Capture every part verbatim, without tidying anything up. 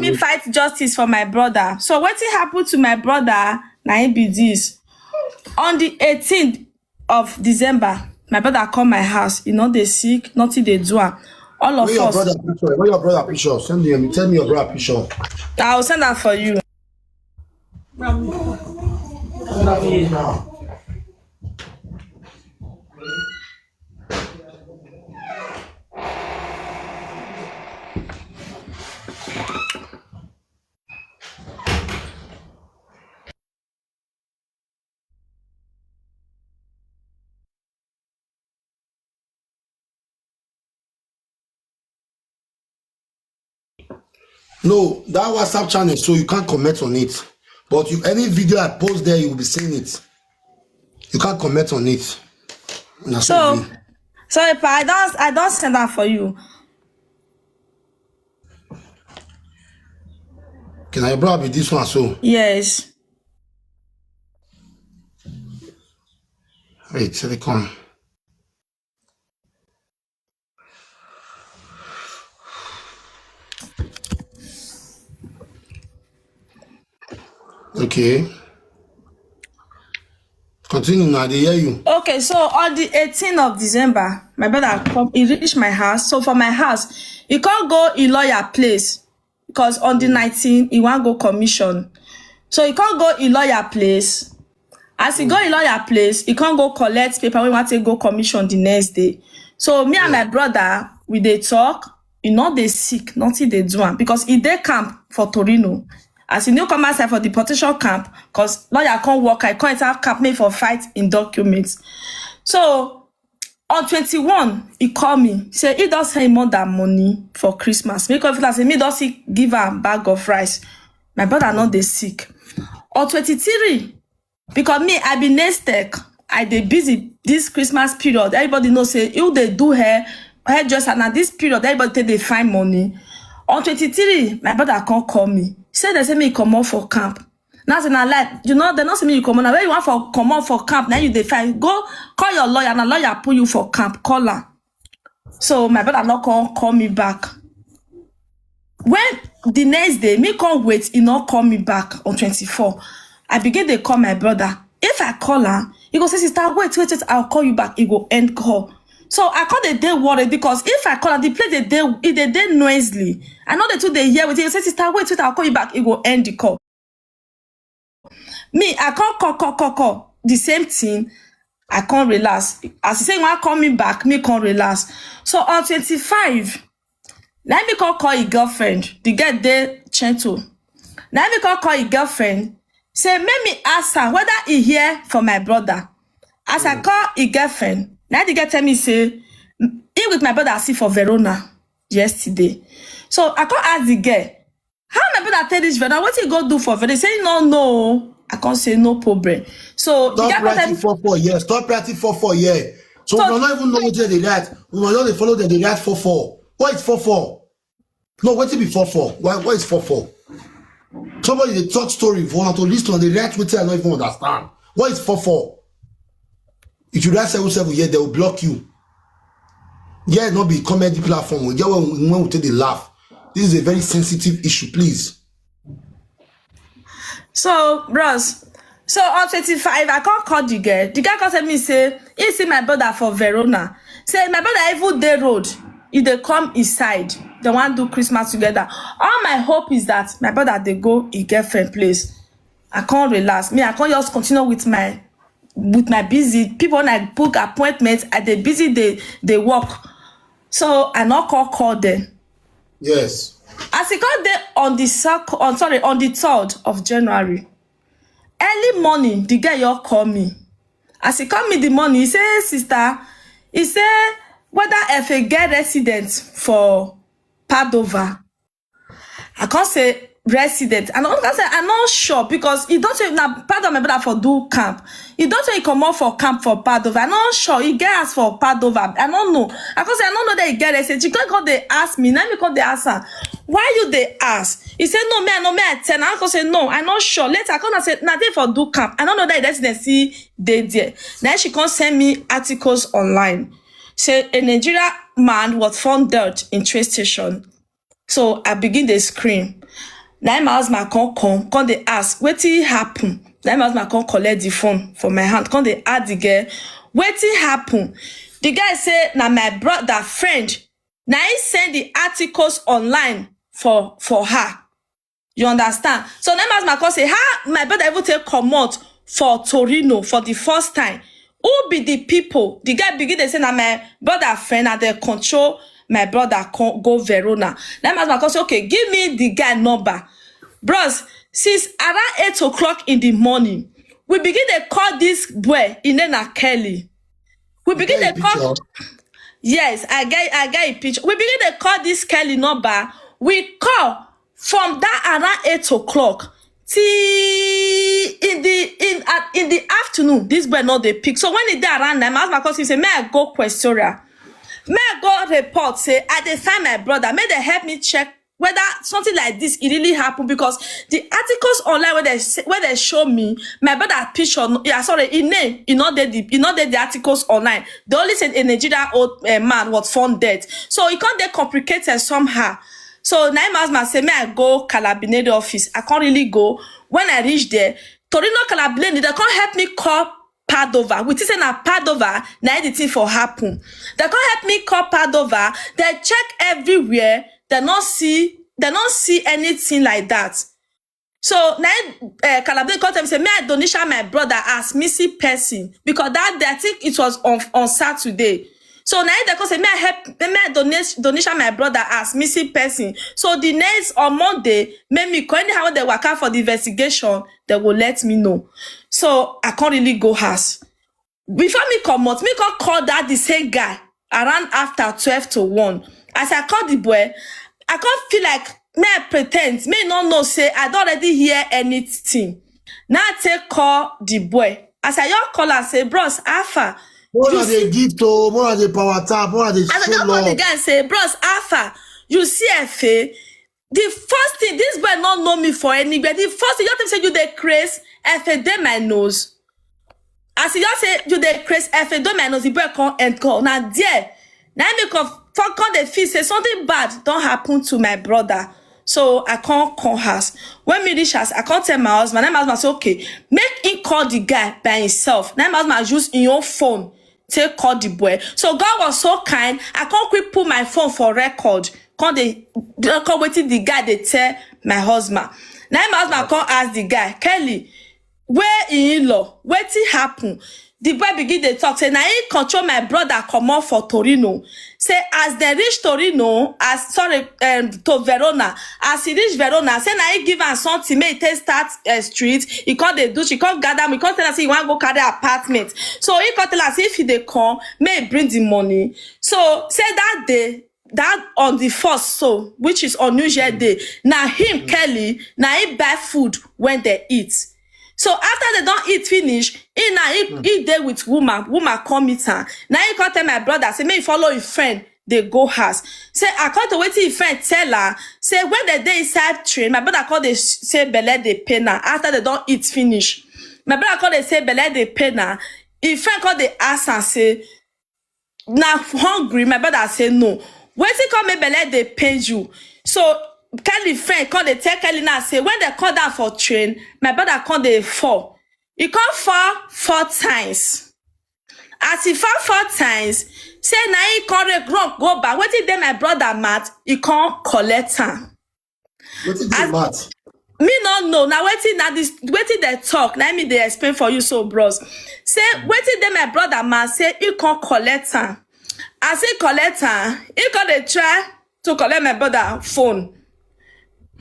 me fight justice for my brother. So wetin happen to my brother? Na im be this. On the eighteenth of December, my brother come my house. E no dey sick, nothing dey do am. All of Where your us. brother picture? Where your brother picture? Send me. Tell me your brother picture. I will send that for you. No, that WhatsApp channel, so you can't comment on it. But you, any video I post there, you will be seeing it. You can't comment on it. Na so So, e be. so if I don't, I don't send that for you. Can I, bro, be this one so? Yes. Wait, let it come. Okay. Continue now, I dey hear you. Okay, so on the eighteenth of December, my brother come, he reached my house. So for my house, he can't go a lawyer place because on the nineteenth, he want go commission. So he can't go a lawyer place. As he go a lawyer place, he can't go collect paper. We want to go commission the next day. So me and my brother, we dey talk. He not dey sick, nothing dey do am because he dey camp for Torino. As he new come outside for deportation camp, because lawyer can't work, I can't enter camp me for fight in documents. So on twenty-one, he call me. Say he does send him mother money for Christmas. Me come feel say me does he give her bag of rice. My brother not dey sick. On twenty-three, because me, I be nails tech. I dey busy this Christmas period. Everybody know say you dey do hair, hairdresser. Now this period, everybody take dey find money. On twenty-three, my brother can't call me. Say they say me come out for camp. Now say na like, you know, they not say me you come on. Now where you want for come out for camp? Now you dey find, go call your lawyer. Now lawyer put you for camp. Call her. So my brother not call call me back. When the next day, me can't wait, he not call me back on twenty-four. I begin to call my brother. If I call her, he go say, "Sister, wait, wait, wait, I'll call you back." He go end call. So I call the day worried because if I call her, the place they dey, it dey dey noisily. I know the two they hear with him. He say, "Sister, wait, wait, I'll call you back." He go end the call. Me, I call, call, call, call, call. The same thing. I can't relax. As he say, "When call me back, me can't relax." So on twenty-five, let me call, call his girlfriend. The girl dey gentle. Let me call, call his girlfriend. Say, make me ask her whether he here for my brother. As I call his girlfriend, now the girl tell me say, "He with my brother I see for Verona yesterday." So I can't ask the girl, "How my brother take this Verona? What he go do for Verona?" He say, "No, no." I can't say, "No problem." So the Stop guy come tell writing me, four four, yeah. Stop writing four four, yeah. So So we don't even know what they write. We will not follow them. They write four four. What is four four? No, what it be four four? Why? What is four four? Somebody they talk story for to listen. They write what I don't even understand. What is four four? If you write seven seven, yeah, they will block you. Yeah, not be comedy platform. Yeah, when, when we take the laugh, this is a very sensitive issue. Please. So, bros, so on twenty-five, I can't call the girl. The guy come tell me say he see my brother for Verona. Say my brother even dey road. If they come inside, they want do Christmas together. All my hope is that my brother they go his girlfriend place. I can't relax. Me, I can't just continue with my with my busy. People, when I book appointments, I dey busy, they they work. So I not call call them. Yes. As he called there on the circ- on sorry, on the third of January, early morning, the guy you call me. As he call me the morning, he say, "Sister," he say, "whether if a get resident for Padova." I can't say resident. And I can't say I'm not sure because he don't say now Padova, my brother for do camp. He don't say he come out for camp for Padova. I'm not sure. He get us for Padova. I don't know. I can't say I don't know that he get resident. She can't call they ask me. Now me call they ask her. "Why you they ask?" He said, "No, me, I know me, I tell." I can't say, "No, I'm not sure." Later, I can't say, "Nothing for do camp." I don't know that residency they there. Now she can't send me articles online. Say a Nigeria man was found dead in train station. So I begin dey scream. Na im my husband come come, come dey ask wetin happen. Na im my husband come collect the phone from my hand, come dey ask the girl wetin happen. The guy say na my brother friend, na he send the articles online for for her. You understand? So na im my husband come say how my brother even take comot for Torino for the first time. Who be the people? The guy begin dey say na my brother friend, and they control my brother con- go Verona. Na im my husband come say, okay, give me the guy number. Bros, since around eight o'clock in the morning, we begin dey call this boy, him name na Kelly. We begin dey call. Yes, I get I get a picture. We begin dey call this Kelly number. We call from that around eight o'clock till in the in at in the afternoon. This boy no dey pick. So when e dey around nine, my husband come say, may I go Questoria? May I go report say I dey find my brother? May they help me check whether something like this e really happen, because the articles online wey they say- wey they show me, my brother picture no- yeah, sorry, e name e no dey the e no dey the articles online. They only say a Nigerian old uh, man was found dead, so e come dey complicated somehow. So na im my husband say, may I go Carabinieri office? I can't really go. When I reach there, Torino Carabinieri, they come help me call Padova. We think say na Padova na the thing for happen. They come help me call Padova. They check everywhere. They not see they not see anything like that. So na uh, Carabinieri come tell me say, may I donation my brother as missing person, because that day I think it was on on Saturday. So na im they come say, may I help, may I donate donation my brother as missing person. So the next on Monday, make me call, anyhow they work out for the investigation, they will let me know. So I can't really go house. Before me comot, me come call that the same guy around after twelve to one. As I call the boy, I come feel like me I pretend, me no know say I don't already hear anything. Now I take call the boy. As I just call and say, bros, how far? More You than see, the gift, oh, more than the power tap, more than the as I show just call the love. Guy and say, bros, how far? You see F A? The first thing, this boy not know me for anywhere. The first thing, you have to say you dey craze, F A dey my nose. As you just say you dey craze, F A dey my nose, the boy come end call. Now there, now me come for come dey feel say something bad don't happen to my brother. So I can't call house. When me reach house, I can't tell my husband. Then my husband say, okay, make him call the guy by himself. Then my husband use his own phone take call the boy. So God was so kind, I can't quick put my phone for record. Come dey record wetin the guy dey tell my husband. Now my husband come ask the guy, Kelly, where in law? Wetin happen? The boy begin dey talk say na he control my brother comot for Torino. Say as they reach Torino, as sorry, um, to Verona, as he reach Verona, say na he give am something, make he take start uh, street. He come dey do, she come gather me, come tell am say he wan go carry apartment. So he come tell am say if he dey come, make he bring the money. So say that day, that on the first, so which is unusual day, na him Kelly, na he buy food when they eat. So after they don't eat finish, he na he, he dey with woman, woman come meet her. Now he come tell my brother, say make he follow his friend, they go house. Say according to wetin his friend tell her, say when they dey inside train, my brother call they say belle dey pain her. After they don't eat finish, my brother call they say belle dey pain her. His friend call they ask and say na hungry. My brother say no. Wetin come make belle dey pain you? So Kelly friend come dey tell Kelly now say when they come down for train, my brother come dey fall. He come fall four times. As he fall four times, say na he come dey run go back. Wetin dey my brother mouth, he come collect am. Wetin dey mouth? Me no know. Na wetin na this wetin they talk. Na me they explain for you so, bros. Say wetin dey my brother mouth, say he come collect am. As he collect am, he come dey try to collect my brother phone.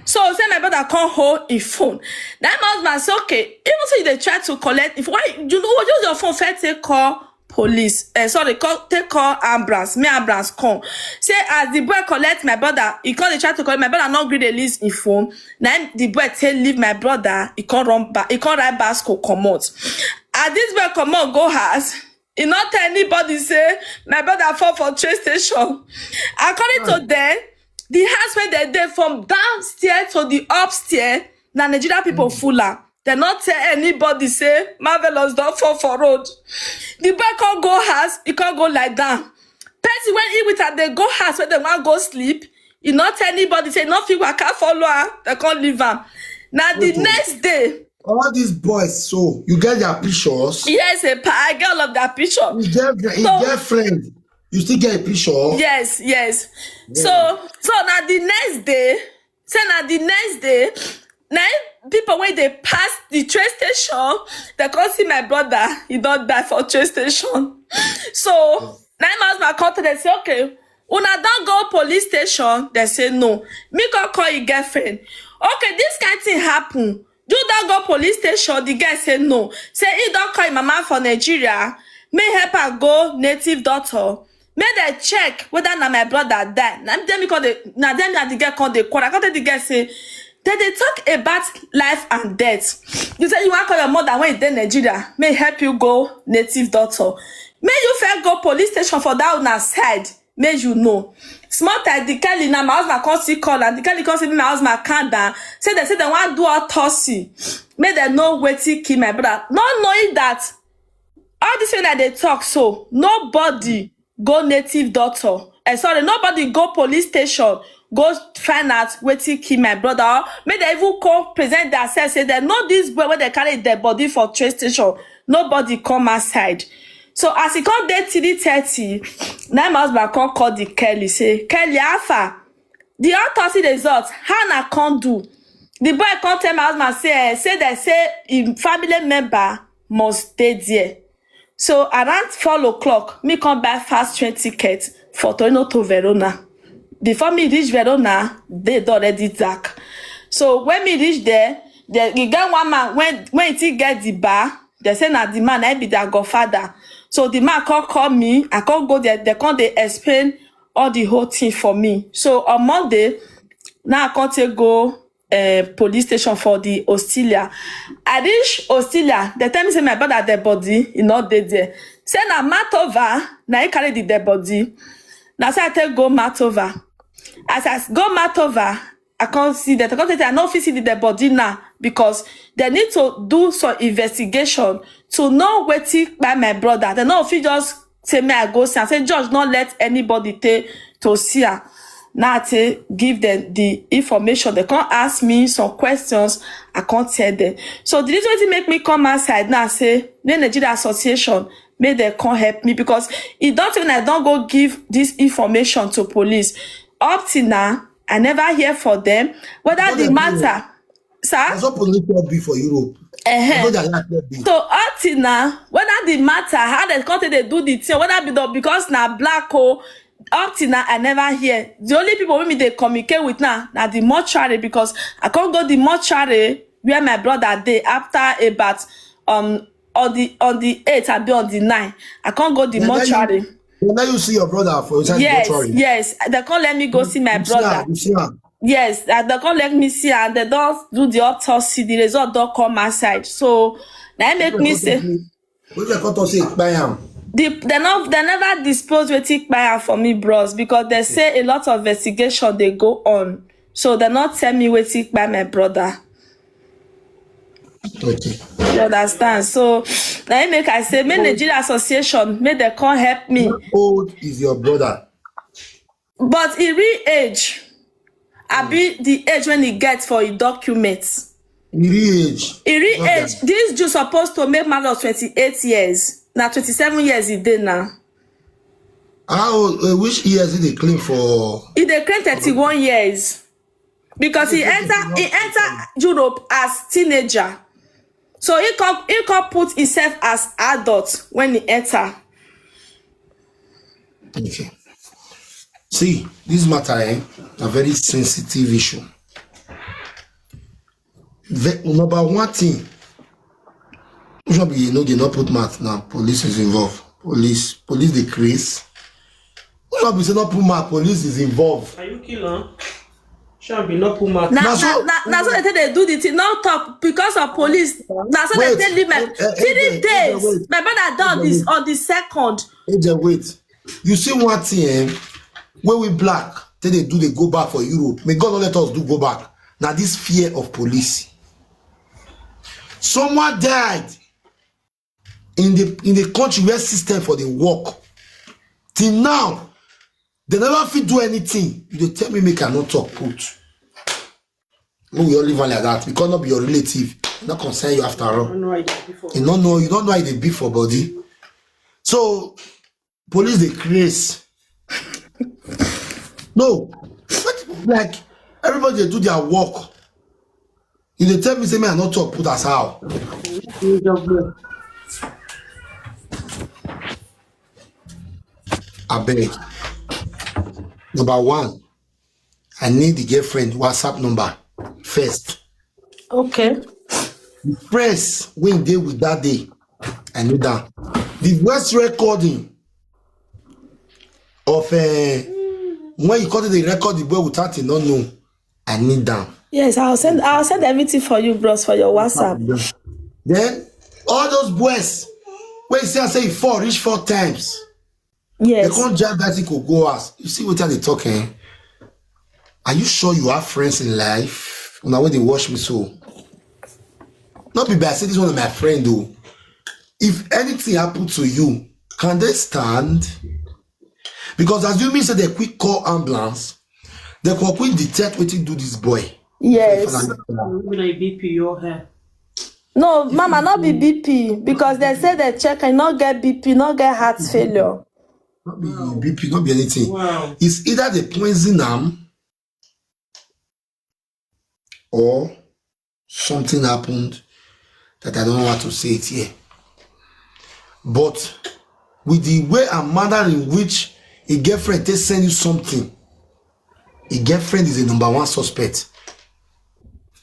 So say my brother come hold his phone. That my husband say, okay, even say they try to collect, if why you know use your phone first take call police, uh, sorry, call take call ambulance, me ambulance come. Say as the boy collect my brother, he call the try to collect my brother, not gree release his phone. Now the boy take leave my brother, he can't run back, he can't ride Basco comot. As this boy comot go house, he not tell anybody say my brother fall for train station. According to them, the house where they dey from downstairs to the upstairs, na Nigerian people full am. They not tell anybody say Marvelous don't fall for road. The boy can't go house, he can't go lie down. Person when he with her, they go house where they want go sleep. E no tell anybody, say no fit waka follow am, dem come leave am. Na the Okay. Next day, All these boys, so you get their pictures? Yes, a pa, I get all of their picture. His girlfriend, his So- girlfriend, you still get a picture? Yes, yes. So, so na the next day, say na the next day, na im people wey dey pass the train station, dem come see my brother, he don die for train station. So, na im husband come tell dem say, "Okay, una don go police station?" Dem say, "No." Me come call him girlfriend. "Okay, this kind thing happen. You don go police station?" The girl say, "No." Say he don call him mama for Nigeria, make help am go native doctor, make dem check whether na my brother die. Na dem me come dey, na dem me and the girl come dey quarrel. I come tell the girl say, "Dem dey talk about life and death. You say you wan call your mother when you dey Nigeria, make help you go native doctor. Make you first go police station for that una side, make you know." Small time, the Kelly, now my husband come still call, and the Kelly come say, "Make my husband calm down." Say dem, say dem wan do autopsy, make dem know wetin kill my brother. Not knowing that all this thing I dey talk so, nobody go native doctor. Eh, sorry, nobody go police station, go find out wetin kill my brother. Or make dem even come present themselves, say dem know this boy wey dem carry dead body for train station. Nobody come outside. So as e come dey three thirty, na my husband come call the Kelly, say, "Kelly, how far? The autopsy result, how na come do?" The boy come tell my husband say, eh, say dem say him family member must dey there. So around four o'clock, me come buy fast train ticket for Torino to Verona. Before me reach Verona, day don already dark. So when me reach there, the, e get one man, when, when he still get the bar, dem say na the man, na him be their godfather. So the man come call me, I come go there, dem come dey explain all the whole thing for me. So on Monday, now I come take go, eh, police station for the Ostiglia. I reach Ostiglia, dem tell me say my brother dead body, e no dey there. Say na Matova, na him carry the dead body. Na so I take go Matova. As I s-, go Matova, I come see that, I come say I no fit see the dead body now because dem need to do some investigation to know wetin kpai my brother. Dem no fit just say make I go see am. Say, "George, no let anybody take to see am." Now I take give dem the information. Dem come ask me some questions, I come tell dem. So the reason wetin make me come outside now, say make Nigeria Association, make dem come help me, because e don tey when I don go give this information to police. Up till now, I never hear for dem whether What the dem do? Matter, sir. That's what police will be for Europe. Ehen. What their life will be. So up till now, whether the matter, how dem come take dey do the thing, whether be the, because na black o, up till now I never hear. The only people wey me dey communicate with now na the mortuary, because I come go the mortuary where my brother dey after about, um, on the, on the eight, I be on the nine. I come go the Dem let you- mortuary. Dem let you see your brother for inside the Yes, mortuary. Yes. Dem come let me go see my You see am, brother. you see am. Yes, and dem come let me see, and dem don do the autopsy. The result don come outside. So na im make me say Wetin dem come talk say kpai am? the, dem no, dem never dispose wetin kpai am for me, bros, because dem say a lot of investigation dey go on. So dem no tell me wetin kpai my brother. Okay. You understand? So na im make I say make Nigeria Association, make dem come help me. How old is your brother? But e reach age, abi the age when e get for e documents. E reach age. E reach Okay. Age. This Jew supposed to make man of twenty-eight years. Na twenty-seven years e dey now. How old, uh, which years did they claim for? E dey claim thirty-one years because he enter, he enter Europe as teenager. So he come, he come put himself as adult when he enter. Okay. See, this matter, eh, a very sensitive issue. The number one thing, which one be, you know, they not put mouth now. Police is involved. Police, police dey craze. Which one be say not put mouth? Police is involved. Are you kill am? Shall be not put mouth. Na Na na so- na na so they take dey do the thing. No talk because of police. Na so they Wait, take leave my wait, eh, eh, three wait, days. Wait, My brother don wait, this wait. On the second. Angel, wait. You see one thing, eh? When we black, then they do they go back for Europe. May God not let us do go back. Now this fear of police. Someone died in the in the country where system for the work. Till now, They never fit do anything. You dey tell me make I no talk put. Make we all leave am like that because no be your relative. E no concern you after all. You no know how e dey be for. You no know, you don't know how e dey be for body. So police dey craze. No, like everybody dey do their work. You dey tell me say me I no talk put as how? You just go. Abeg. Number one, I need the girlfriend WhatsApp number first. Okay. The friends wey dey with that day, I need am. The voice recording of uh, when you call it the record the boy without him not know, I need am. Yes, I'll send I'll send everything for you, bros, for your WhatsApp. Then all those boys wey say I say e fall reach four times. They Yes. Can't drive bicycle go house. You see what they talking? Are you sure you have friends in life? Una wey dey watch me so. Not be by say this one of my friend though. If anything happen to you, can they stand? Because assuming say they quick call ambulance, they can quick detect wetin do this boy. Yes. When I B P your hair. No, mama, not be B P because they say they check and not get B P, not get heart failure. Not be B P, not be anything. Wow. It's either they poison am or something happened that I don't know how to say it here. But with the way and manner in which a girlfriend they send you something, a girlfriend is a number one suspect.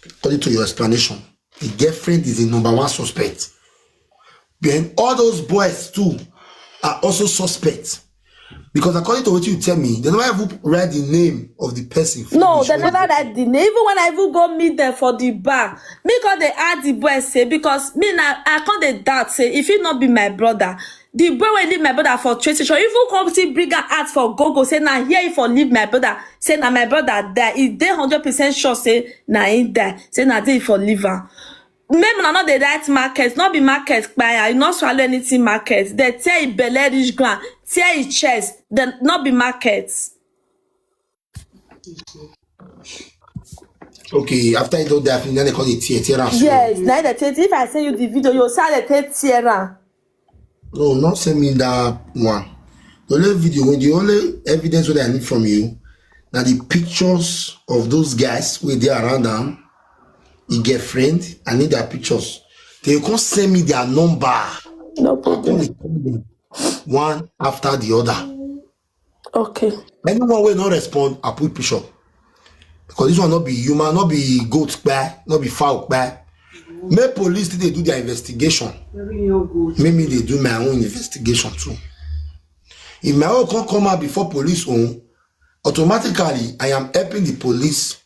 According to your explanation, a girlfriend is a number one suspect. Then all those boys too are also suspects. Because according to what you tell me, they never even write the name of the person. No, they never write the name. Even when I even go meet them for the bar, me call they add the boy say because me now I can't the doubt say if he not be my brother, the boy will leave my brother for train station. Even come see bring her out for go go say now here if for leave my brother say now my brother die. If they hundred percent sure say now he die say now they for leave her. Make una no dey write market, no be market kpaya, you no swallow anything market. They tear e belle reach ground, tear e chest, then no be market. Okay, after you do that, then they call it tear, tear am. Yes, now they take if I send you the video, you say they take tear am. No, not send me that one. The only video, when the only evidence that I need from you, now the pictures of those guys with they around them, you get friend, I need their pictures. They can't send me their number. No problem. One after the other. Okay. Anyone will not respond, I put picture. Because this one not be human, not be goat kpai, not be fowl kpai. Make police still dey do their investigation. Make me dey do my own investigation too. If my own can't come out before police own, automatically I am helping the police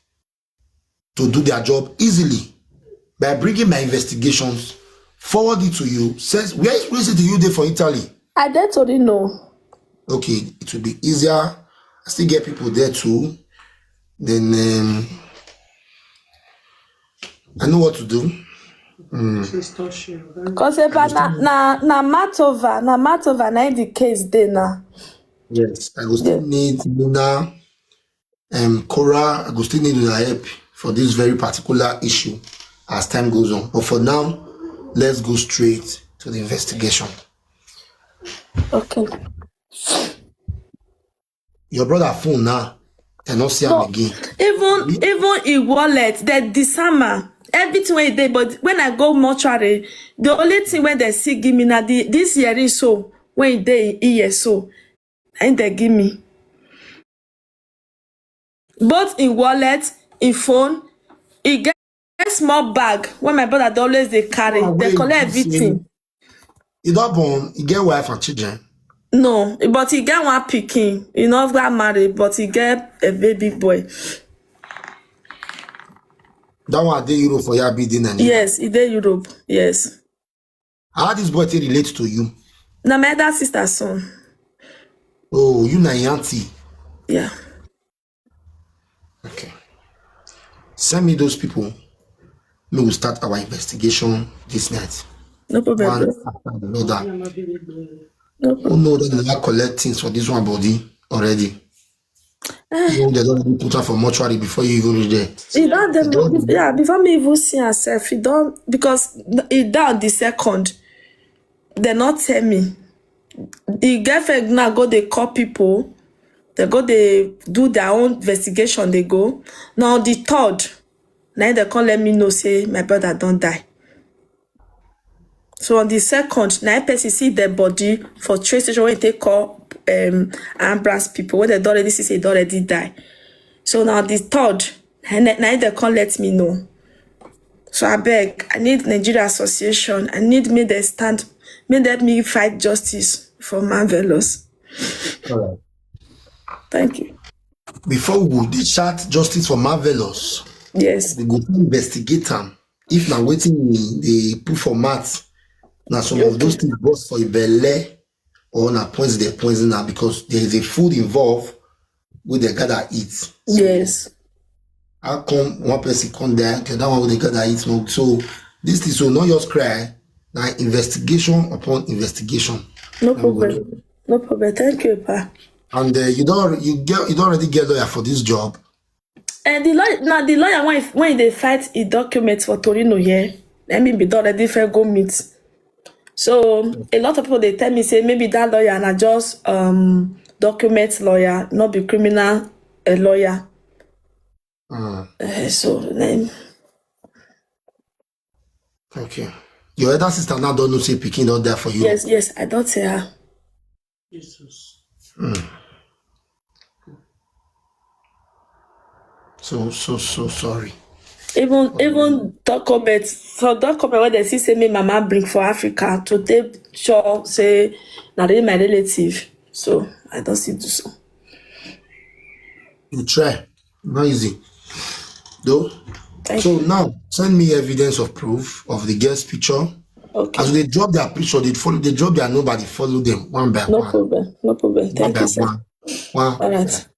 to do their job easily by bringing my investigations, forward it to you. Says where is where is it you there for Italy? I dey Torino. Okay, it will be easier. I still get people there too. Then um, I know what to do. Mm. Because if I na na na Matova, na Matova na in the case dey na. Yes, I will still need Nina, um, Cora. I will still need your help for this very particular issue as time goes on. But for now, let's go straight to the investigation. Okay. Your brother phone now, I not see him again. Even even in wallet, the disarmer, everything wey dey. But when I go mortuary, the only thing wey they see give me na the this earring so wey dey in ear so, and they give me both in wallet, in phone, e get small bag wey my brother dey always dey carry. They collect everything. He don born, he get wife and children. No, but he get one pikin. He not got married, but he get a baby boy. That one dey Europe for ya be dey Nigeria. Yes, he dey Europe. Yes. How this boy take relate to you? Na my elder sister son. Oh, you na him auntie. Yeah. Okay. Send me those people. We will start our investigation this night. No problem. One after the other. No problem. Oh no, that they collect things for this one body already. Even they don't even put her for mortuary before you even reach there. E don dey They don't yeah, before me even see herself, e don, because e down the second. They not tell me. The girlfriend now go dey call people. They go dey do their own investigation. They go now the third. Now they come let me know say my brother don't die. So on the second, now person see the body for train station when they call um ambulance people when they don't already see say they already die. So now the third, now they come let me know. So I beg, I need Nigeria Association. I need me they stand, me let me fight justice for Marvelous. All right. Thank you. Before we go, they shout justice for Marvelous. Yes. They go investigate them. If na waiting me, they put for mat. Now some of those things bust for Ibele or na points they points now because there is a food involved with the gather eat. Yes. How come one person come there, the other one with the gather eat smoke? So this thing, so not just cry. Now investigation upon investigation. No Now we go problem. No problem. Thank you, Pa. And uh, you don't you get you don't already get lawyer for this job. And the lawyer now the lawyer when when they fight a document for Torino here, let me be done already fair go meet. So a lot of people they tell me say maybe that lawyer na just um document lawyer, not be criminal a lawyer. Mm, Uh, so then okay. Your elder sister now don't know say picking not there for you. Yes, yes, I don't say her. Jesus. So so so sorry. Even even document, so document where they see say me mama bring for Africa to take sure say na really my relative. So I don't see do so. You try. Not easy. Though. Thank So you. Now send me evidence of proof of the girl's picture. Okay. As they drop their picture, they follow they drop their number, they follow them one by No one. problem. No problem. One Thank by you, sir. One. One. All right.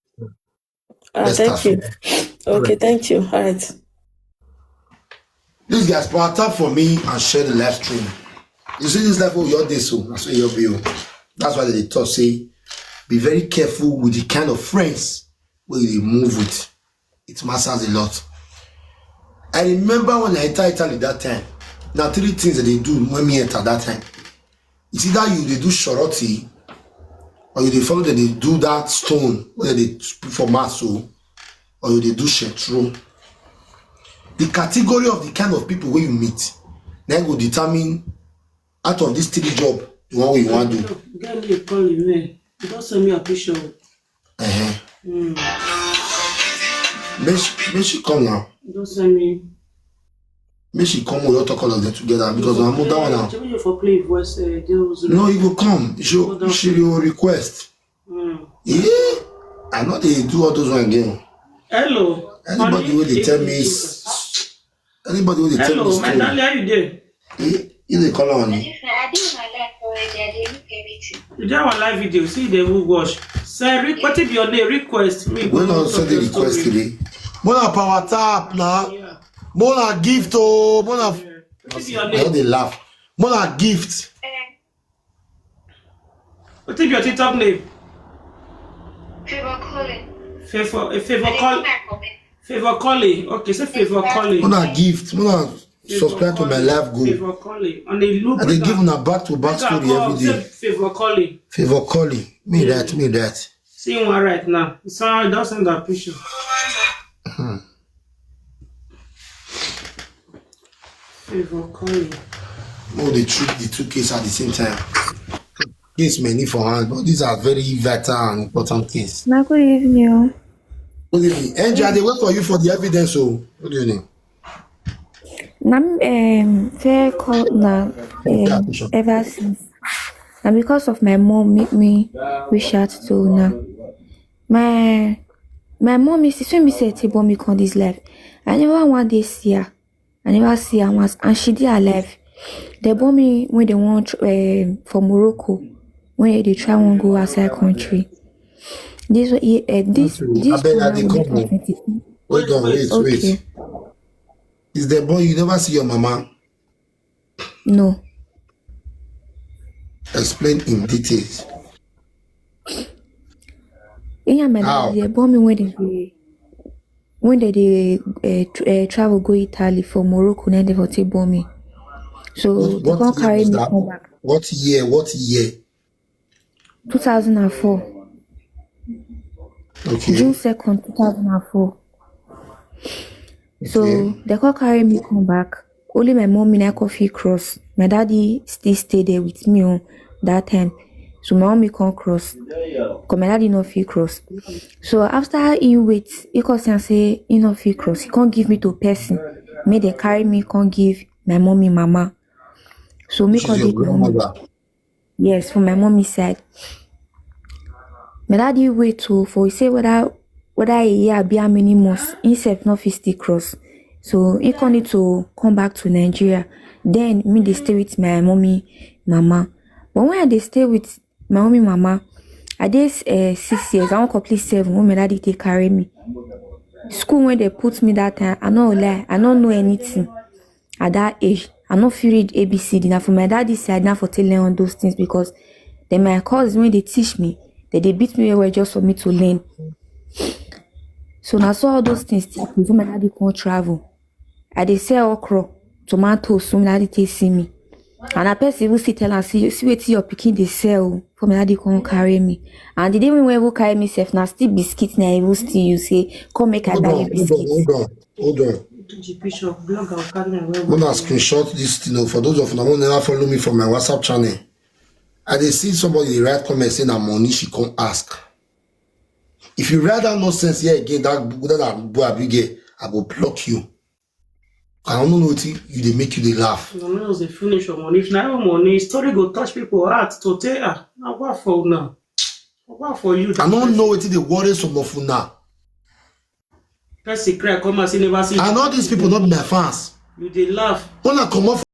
Uh, Let's thank start you. from Okay, thank you. All right. This guy's power tap for me and share the live stream. You see this live oh your day so that's where you'll be. Oh. That's why they talk say be very careful with the kind of friends where you move with. It matters a lot. I remember when I enter Italy that time. Now three things that they do when me enter that time. It's either you they do shorty or you they follow that they do that stone where they put for mass so or you they do shetro. The category of the kind of people where you meet, then go determine out of these three job the one way you want to do. Get me a call in me. You don't send me a picture. Uh-huh. Mm. Make she, make she come now. You don't send me. Make she come with all talk all of them together because I'm that one now. Tell you for play voice. Uh, deals. No, you go come. She she will request. Mm. Yeah, I know they do all those one again. Hello. Anybody Honey, will they tell if me you s- anybody will they tell Hello, me my story. Darling, how you doing? Eh, you they call on me. I did my life already. I dey look everything. You did our live video. See the who watch. Sir, re- what if your name request? Me When go I talk send the your request story. Today. Mona power tap now. Yeah. Mona gift oh. Mona. What if your I know name? They laugh. Mona gift. Eh, What if your TikTok name? Favor calling. Favor, eh, I favor dey call, do my comment. favor calling. Okay, say favor calling. Mona gift. Mona subscribe to my live go. Favor calling. On the loop. And they give una back to back story every day. Favor calling. Favor calling. Me that, me that. See one right now. It's all doesn't that picture. Hmm. Favor calling. No, they treat the two cases at the same time. Case many for hand, but these are very vital and important cases. Na good evening. Good evening. Angel, they wait for you for the evidence. So, what do you mean? Na me um fair call na um ever since. Na because of my mom make me reach out to una. My my mom is when me say she born me come this life. I never one day see her. I never see her once, and she dey alive. They born me when they want um for Morocco when they try one go outside country. This uh, this this Abeg, I program dey will be come o. for twenty. Hold on, wait, Okay. Wait. Is the boy you never see your mama? No. Explain in details. Him and my dad, they born me when they dey, when they dey uh, tr- uh, travel go Italy for Morocco, then they for take born me. So they can't carry me come back. What year? What year? Two thousand and four. Okay. June second, two thousand and four. So they can't carry me come back. Only my mommy and I could fit cross. My daddy still stay there with me on that time. So my mommy can't cross. Cause my daddy not fit cross. So after he wait, he come say, say he not fit cross. He can't give me to person. May they carry me, can't give my mommy mama. So me She's can't your give my mommy. Grandmother. Yes, for my mommy side. My daddy wait to for he say whether whether a year be how many months, himself not fit still cross. So he can't need to come back to Nigeria. Then me they stay with my mommy mama. But when I dey stay with my mommy mama, I dey uh, six years, I won't complete seven when my daddy take carry me. School when they put me that time, I no lie, I no know anything. At that age, I no fit read A B C D. Now for my daddy side, now for to learn all those things because then my cousin when they teach me, they they beat me away just for me to learn. So now so all those things take me. So my daddy can't travel. I dey sell okra, tomatoes, so my daddy take see me. And a person will still tell and see see wetin your pikin dey sell o, for my daddy come carry me. And the day when we carry me sef, na still biscuit na I will still use say come make I Hold buy on, you hold biscuit. on, hold on, hold on. The picture, blog, I'll carry my well. When I screenshot this thing, oh, for those of you who never follow me from my WhatsApp channel, I dey see somebody dey write comment say na money she come ask. If you write that nonsense here again, that that boy Abigail, I go block you. I don't know wetin you dey make you dey laugh. No, no, they finish your money. If na your money, story go touch people heart to tell. Ah, now what for now? What for you? I don't know wetin dey worry some of una. Person cry, come and say never see. And all these people not be my fans. You dey laugh. When I come off